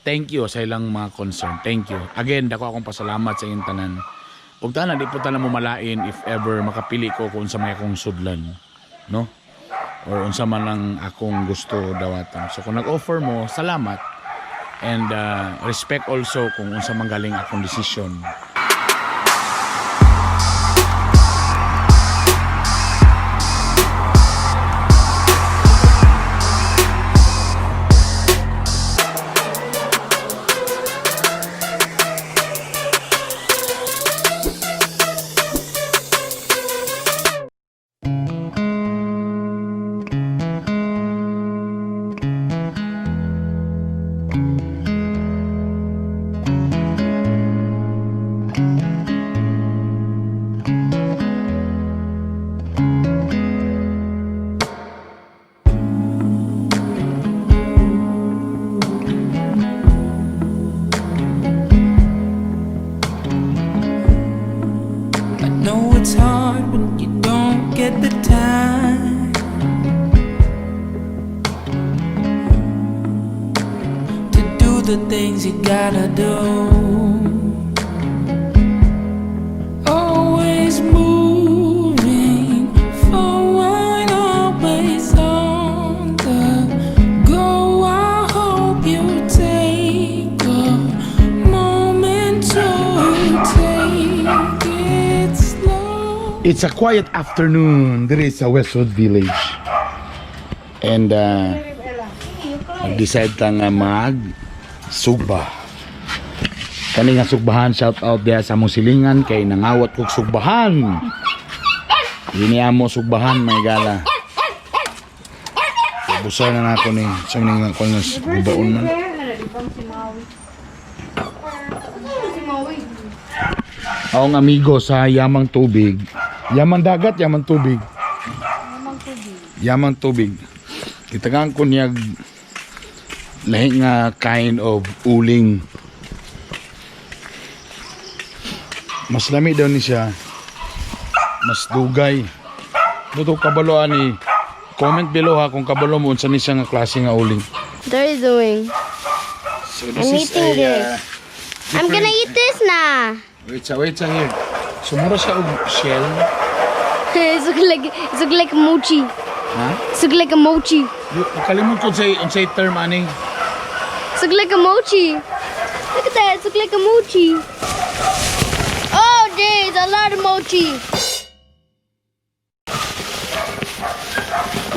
Thank you sa ilang mga concern. Thank you. Again, dako akong pasalamat sa inyong tanan. Ug tanan di po tanan mo malain if ever makapili ko kung unsa may akong sudlan, no? Or unsa man ang akong gusto dawaton. So kung nag-offer mo, salamat. And respect also kung unsa man galing akong desisyon. I know it's hard when you don't get the time to do the things you gotta do. Always moving forward, always on the go. I hope you take a moment to take it slow. It's a quiet afternoon diri sa Westwood Village. And nag-decide ta nga mag sugba. Kani nga sugbahan, shout out diha sa among silingan kay nangawat kog sugbahan. Dini amo sugbahan, may gala. Busay na nako ni sa ning nga kon gubaon man. Akong amigo sa yamang tubig. Yamang dagat, yamang tubig. Yamang tubig. Itagaan ko niya lahi nga kind of uling. Mas lami daw ni siya. Mas dugay. Buto kabalo ani. Comment below ha kung kabalo mo unsa ni siya nga klase nga uling. What are you doing? So I'm eating this. I'm gonna eat this now. Wait sa, wait sa here. Sumura siya og shell. It look like mochi. Ha? It look like a mochi. Nakalimot ko sa unsay term ani. It look like a mochi. Look at that. It look like a mochi. Oh, jeez, a lot of mochi.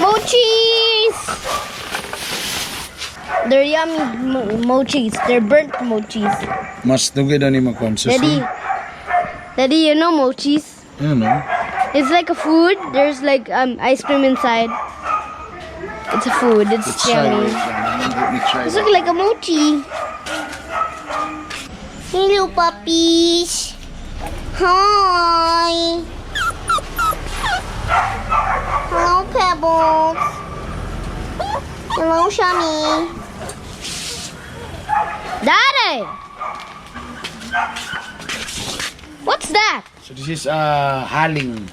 Mochis. They're yummy mochis. They're burnt mochis. Mas dugay daw ni makuan sa Daddy, Daddy, you know mochis? Ano? It's like a food. There's like ice cream inside. It's a food. It's Let's try yummy. it. Let me try It it. looks like a mochi. Hello, puppies. Hi. Hello, Pebbles. Hello, Shami. Daddy! What's that? So this is haling.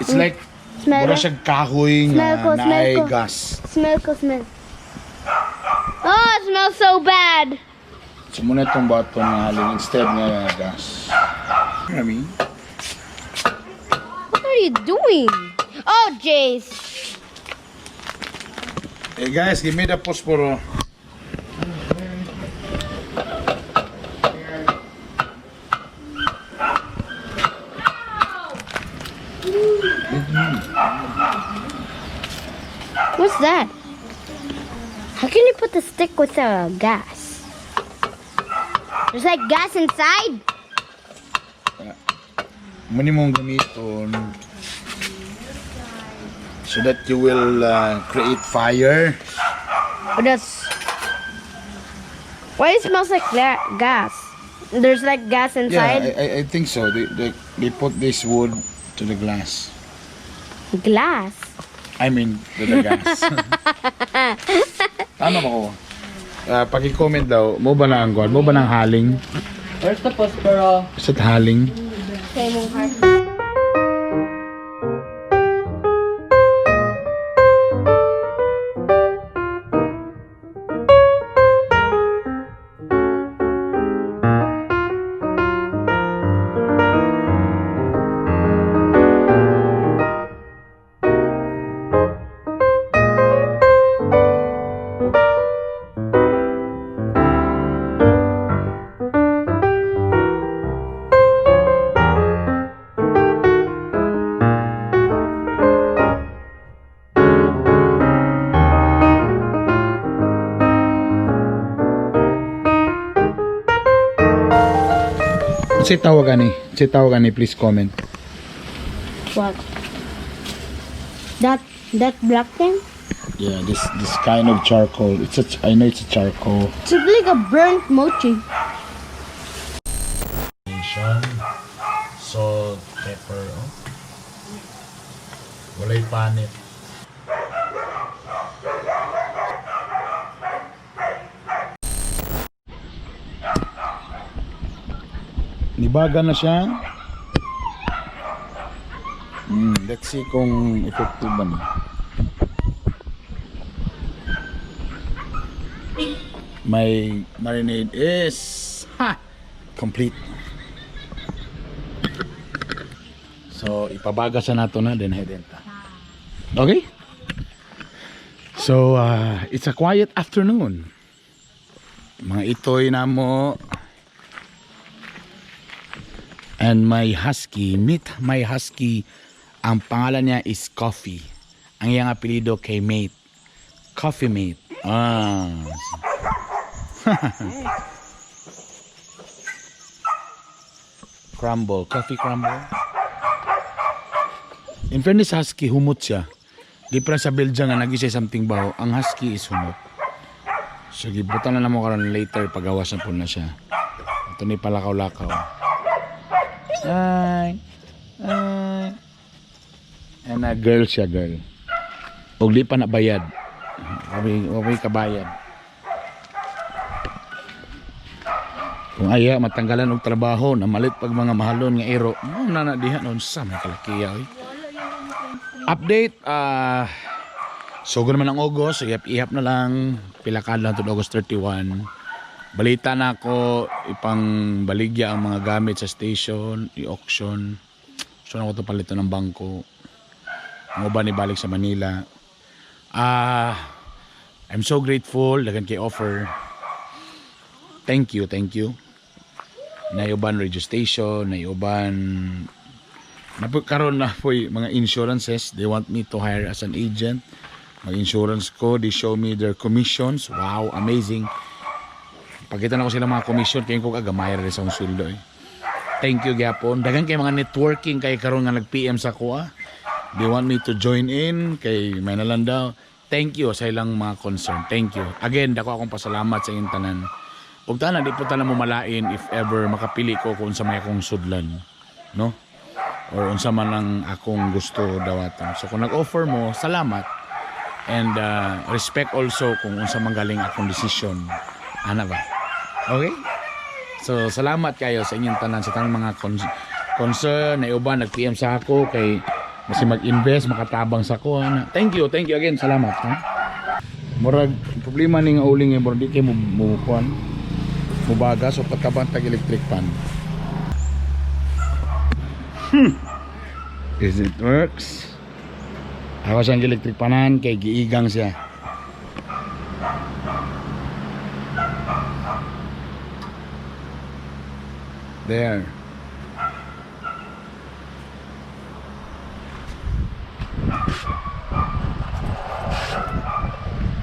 It's like Smell mura ko. siya kahoy nga Smell ko, smell naay ko. gas. Smell ko, smell. Oh, it smells so bad. So muna itong bato nga haling instead nga gas. You know what I mean? What are you doing? Oh, jeez. Hey guys, give me the posporo. What's that? How can you put the stick with the gas? There's like gas inside? Muna mong gamiton so that you will create fire. But that's... Why it smells like gas? There's like gas Yeah, inside? I think so. They put this wood to the glass. Glass? I mean, to the gas. Tama ba ko? Paki-comment daw, mo ba na ang kuwan? Mo ba ng haling? Where's the posporo? Is it haling? Unsay tawag ani? Unsay tawag ani? Please comment. What? That black thing? Yeah, this kind of charcoal. It's a I know it's a charcoal. It's like a burnt mochi. Salt, pepper, oh. Walay panit. Nibaga na siya. Let's see kung effective ba niya. My marinade is, ha, complete. So, ipabaga sa nato na, then hedenta. Okay? So, it's a quiet afternoon. Mga itoy na mo. And my husky, meet my husky. Ang pangalan niya is Coffee. Ang iyang apelyido kay Mate. Coffee Mate. Ah. Crumble. Coffee crumble. In fairness, husky, humot siya. Di pa sa Belgium nga nagi siya something baho. Ang husky is humot. So, gibutan na namo karon later pagawas na po na siya. Ito ni palakaw-lakaw. Ay. Ay. And a girl siya, girl. Og di pa na bayad. Wabi kabayad. Kung aya matanggalan og trabaho na malit pag mga mahalon nga iro, mao na na diha noon sa may kalakiya oy. Update, sugod naman ang August, ihap-ihap na lang, pila ka lang to August 31. Balita na ako, ipang baligya ang mga gamit sa station, i-auction. So na ko to palito ng bangko. Ang uban ibalik sa Manila. I'm so grateful daghan kay offer. Thank you, thank you. Naiuban registration, naiuban na karon na po mga insurances. They want me to hire as an agent. Mag-insurance ko, they show me their commissions. Wow, amazing. Pagkita na ko sila mga commission, kaya ko kagamay rin sa akong sweldo eh. Thank you gyapon. Daghan kay mga networking kay karon nga nag-PM sa ko ah. They want me to join in kay may nalang daw. Thank you sa ilang mga concern. Thank you. Again, dako akong pasalamat sa inyong tanan. Ug tanan di po tanan mo malain if ever makapili ko kung sa may akong sudlan, no? Or unsa man ang akong gusto dawaton. So kung nag-offer mo, salamat. And respect also kung unsa man galing akong desisyon. Ana ba? Okay? So salamat kayo sa inyong tanan, sa tanang mga concern na uban nag-PM sa ako kay kasi mag-invest makatabang sa ko ana. Thank you again. Salamat ha. Murag problema ni nga uling eh, murag di kay mo kuan. Mubaga so patabang tag electric fan. Is it works? Ako siyang electric panan kay giigang siya. There.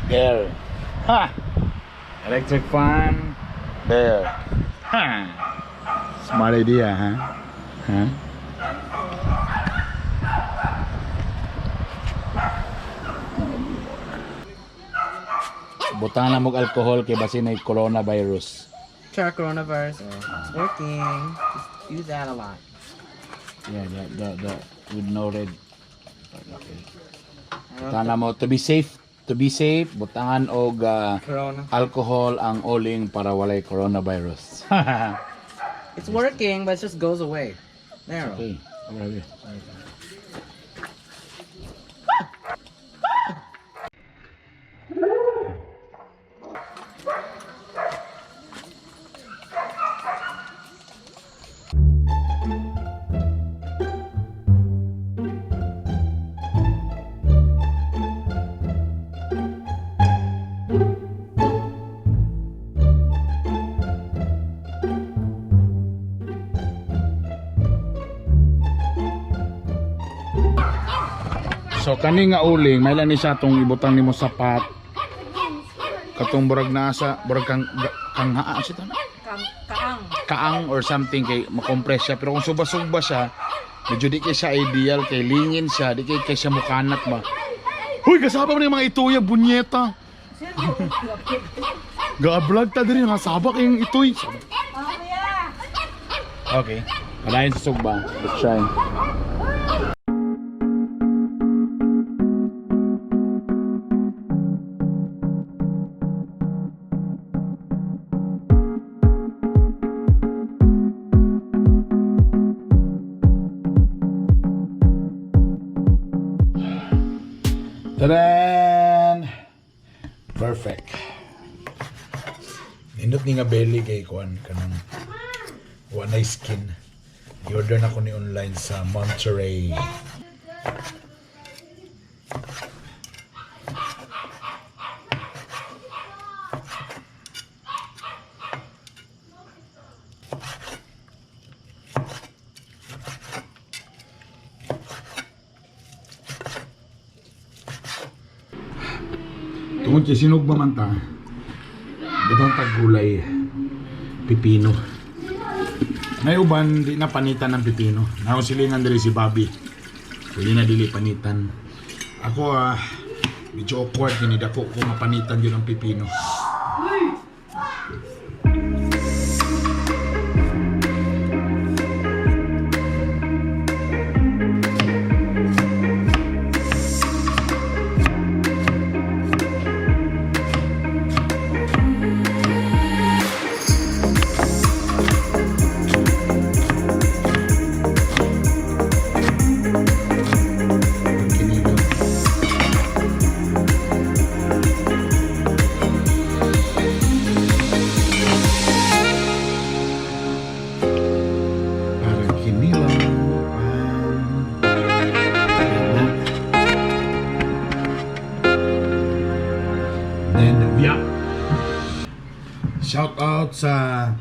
There. Ha! Electric fan. There. Ha! Smart idea, huh? Huh? Butangan na mog alcohol kay basin ay coronavirus. Try coronavirus. It's working. Just use that a lot. Yeah, the with no red. Okay. Butangan mo to be safe, butangan og Corona. Alcohol ang uling para walay coronavirus. It's working, but it just goes away. There. Okay. Grabe. So kani nga uling, may lang ni siya tong ibutang nimo sa pot. Katong murag nasa, murag kang haa siya to na? Kaang. Kaang or something kay makompress siya. Pero kung suba-suba siya, medyo di kay siya ideal kay lingin siya, di kay siya mukanat ba. Huy, kasama mo na yung mga ituya, bunyeta. Ga-vlog ta diri nga sabak yung itoy. Okay. Padayon sa sugba. Let's try. Tadan! Perfect. Nindot ni nga belly kay kuan kanang wa na skin. I-order na ko ni online sa Monterey. Tungod kay sinugba man ta, butang tag gulay, pipino. Nay uban di na panitan ng pipino. Naon silingan diri si Bobby. Dili na dili panitan. Ako medyo awkward kini dako ko mapanitan yun ang pipino. Kinilaw. Para kinilaw. Pan. Then, yeah. Shout out sa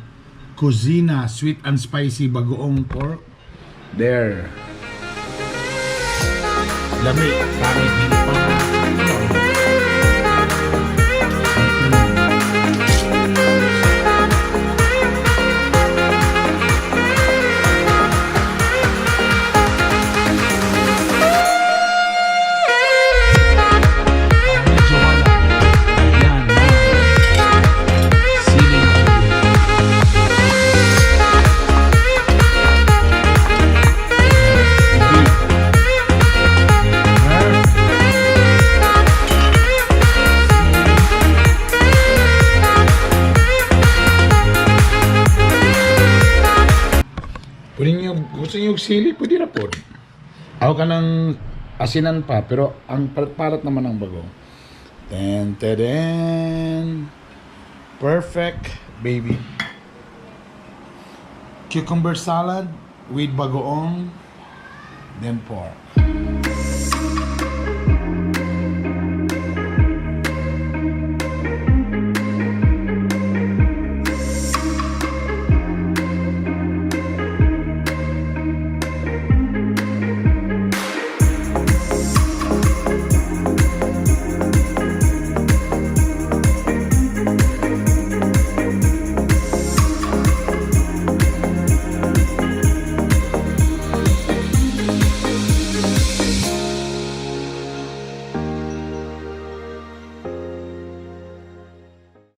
Kusina Sweet and Spicy Bagoong Pork. There. Lami, pangit din pa. Medyo wala. Yan, yan. Siling. Beef. Perfect. Pwede niyo, gusto niyo sili, pwede na po. Ako ka ng asinan pa, pero ang parat naman ang bago. Ten, ten, Perfect, baby. Cucumber salad with bagoong, then pork.